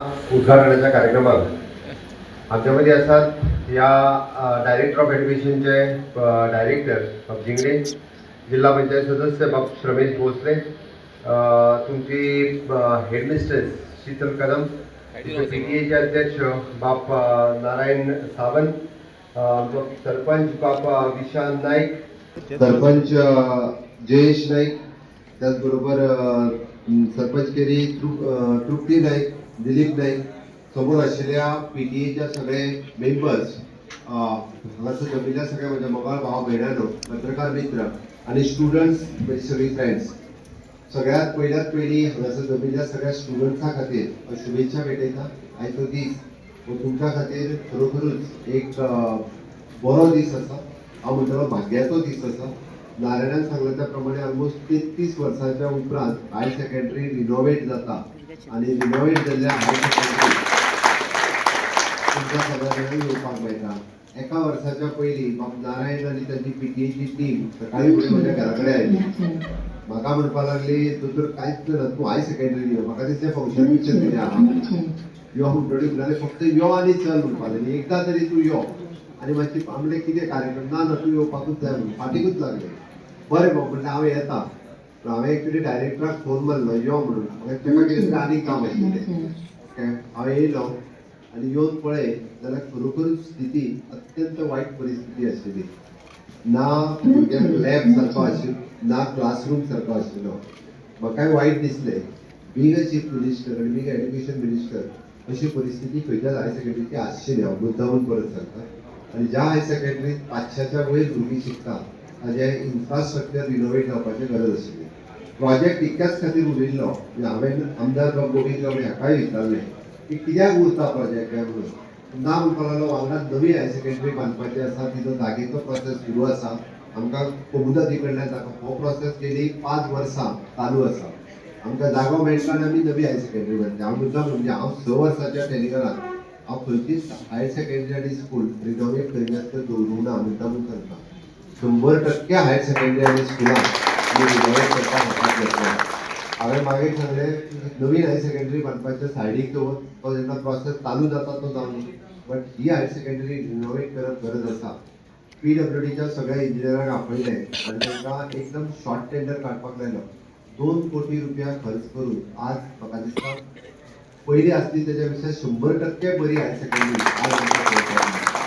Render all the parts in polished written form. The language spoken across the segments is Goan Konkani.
उद्घाटनाच्या कार्यक्रमाक आमच्या मदीं आसात ह्या डायरेक्टर ऑफ एज्युकेशनचे डायरेक्टर बाब जिंगडे, जिल्हा पंचायत सदस्य बाब श्रमेश भोसले, तुमची हेडमिस्ट्रेस शीतल कदम, पीटीएचे अध्यक्ष बाप नारायण सावंत, आमचो सरपंच बाप विशाल नाईक, सरपंच जयेश नाईक, त्याचबरोबर सरपंच केरी तृप्ती नाईक, दिलीप नाईक, समोर आशिल्ल्या पीटीएच्या सगळे मेंबर्स, हांगासर जमिल्ल्या सगळ्या म्हज्या मोगाळ भाव भयणांनो, पत्रकार मित्र आनी स्टुडंट्स, म्हजी सगळीं फ्रेंड्स, सगळ्यात पयल्यात पयलीं हांगासर जमिल्ल्या सगळ्या स्टुडंट्सां खातीर हांव शुभेच्छा भेटयता. आयचो दीस हो तुमच्या खातीर खरोखरूच एक बरो दीस आसा. हांव म्हणटलो भाग्याचो दीस आसा. नारायणान सांगलें त्या प्रमाणे ऑलमोस्ट 33 वर्सांच्या उपरांत हायर सेकंडरी रिनोवेट जाता आनी रिनोवेट जाल्ल्या हायर सेकंडरी तुमच्या सगळ्या जाणांक येवपाक मेळटा. एका वर्साच्या पयलीं बाब नारायण आनी तांची पीटीएची टीम सकाळी फुडें म्हज्या घरा कडेन आयली. म्हाका म्हणपाक लागली, दोतोर, कांयच ना, तूं हायर सेकंडरी यो. म्हाका दिसलें फंक्शन बिक्शन कितें आहा. यो म्हणटकीर म्हणाले, फक्त यो आनी चल म्हणपाक लागली, एकदां तरी तूं यो आनी मातशी. म्हणलें, कितें कार्यक्रम? ना ना, तूं येवपाकूच जाय म्हणून फाटीकूच लागले. बरें बाबा म्हणलें, हांव येता. पूण हांवें एक्चुली डायरेक्टराक फोन मारलो यो म्हणून. म्हाका ताका कितें तरी आनीक काम आशिल्लें. ओके, हांव येयलो आनी येवन पळय जाल्यार खरोखरूच स्थिती अत्यंत वायट परिस्थिती आशिल्ली. ना भुरग्यांक लॅब सारको आशिल्लो, ना क्लासरूम सारको आशिल्लो. म्हाकाय वायट दिसलें, बींग अ चीफ मिनिस्टर आनी बींग एज्युकेशन मिनिस्टर, अशी परिस्थिती खंयच्याच हायर सेकंडरीची आसची न्ही. हांव मुद्दामून परत सांगता. आनी ज्या हायर सेकंडरीत 500च्या वयर भुरगीं शिकता, ताजें इन्फ्रास्ट्रक्चर रिनोवेट जावपाची गरज आशिल्ली. प्रोजेक्ट इतक्याच खातीर उरिल्लो. म्हणजे हांवें आमदार बाब गोविंद गावडे हाकाय विचारलें की कित्याक उरता प्रोजेक्ट काय म्हणून. ना म्हणपाक लागलो, वांगडा नवी हायर सेकंडरी बांदपाची आसा, तिचो जागेचो प्रोसेस सुरू आसा, आमकां कोमुदादी कडल्यान जागो. हो प्रोसेस गेली 5 वर्सां चालू आसा. आमकां जागो मेळटा आनी आमी नवी हायर सेकंडरी बांदतले. हांव मुद्दाम, म्हणजे हांव 6 वर्साच्या टेनियरान हांव खंयचीच हायर सेकंडरी आनी स्कूल रिनोवेट करिनासतना दवरूंक ना. मुद्दामून सांगता, 100% हायर सेकंडरी आनी स्कुलां आमी रिनोवेट करपाक हातांत घेतले. हांवें मागीर सांगलें, नवीन हायर सेकंडरी बांदपाच्या सायडीक दवर, तो जेन्ना प्रोसेस चालू जाता तो जावं, but he higher secondary renovate करप गरज आसा. पीडब्ल्यूडीच्या सगळ्या इंजिनियरांक आपयले आनी तांकां एकदम शॉर्ट टेंडर काडपाक लायलो. 2 कोटी रुपया खर्च करून आज म्हाका दिसता पयलीं आसली तेच्या पेक्षा 100% बरी हायर सेकंडरी आज आमकां पळोवपाक मेळटा.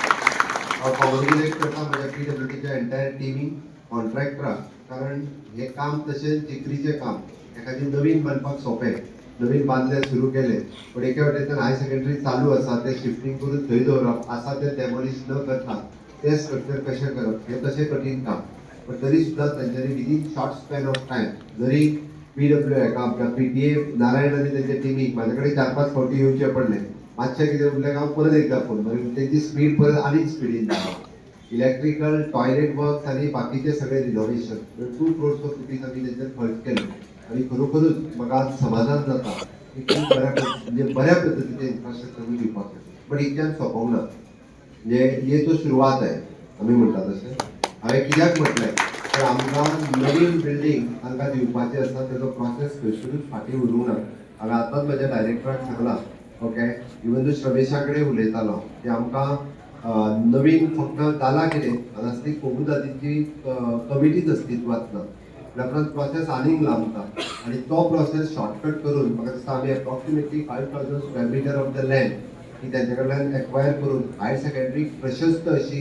हांव कॉंग्रेच्युलेट करता म्हज्या पीडब्ल्यूडीच्या एंटायर टिमीक, कॉन्ट्रॅक्टराक, कारण हें काम तशें जिकरीचें काम. एखादी नवीन बांदपाक सोंपें, नवीन बांदले, सुरू केले, पण एके वटेच्यान हायर सेकंडरी चालू आसा तें शिफ्टींग करून थंय दवरप, आसा तें डेमोलिश न करता तें स्ट्रक्चर कशें करप, हें तशें कठीण काम. पण तरी सुद्दां तांच्यांनी within short span of time, जरी पीडब्ल्यू हेका आमच्या पीटीए नारायण आनी तेंच्या टिमीक म्हाजे कडेन चार पांच फावटी येवचें पडलें. मातशें कितें उरलें काय हांव परत एकदां फोन मागीर तेंची स्पीड परत आनीक स्पिडीन जाता. इलेक्ट्रिकल, टॉयलेट वर्क्स आनी बाकीचे सगळे रिनोवेशन, 2 क्रोर्स ऑफ रुपीज आमी तेंचेर खर्च केले आनी खरोखरूच म्हाका आज समाधान जाता की खूब बऱ्या, म्हणजे बऱ्या पद्दतीचें इन्फ्रास्ट्रक्चर आमी दिवपाक शकता. बट इतक्यान सोंपोंक ना. म्हणजे ये तो सुरवात आहे आमी म्हणटा तशें. हांवें कित्याक म्हटलें तर आमकां नवीन बिल्डींग तांकां दिवपाची आसा, तेजो प्रोसेस खंयसरूच फाटीं उरूंक ना. हांवें आतांच म्हज्या डायरेक्टराक सांगलां, ओके, इवन दो श्रमेशा कडेन उलयतालो की आमकां नवीन फक्त जालां कितें, हांगासरली कोमुदादीची कमिटीच अस्तित्वात ना. उपरांत प्रोसेस आनीक लांबता आनी तो प्रोसेस शॉर्टकट करून म्हाका दिसता आमी approximately 5,000 square meter of the land ही तेंच्या कडल्यान एक्वायर करून हायर सेकंडरी प्रशस्त अशी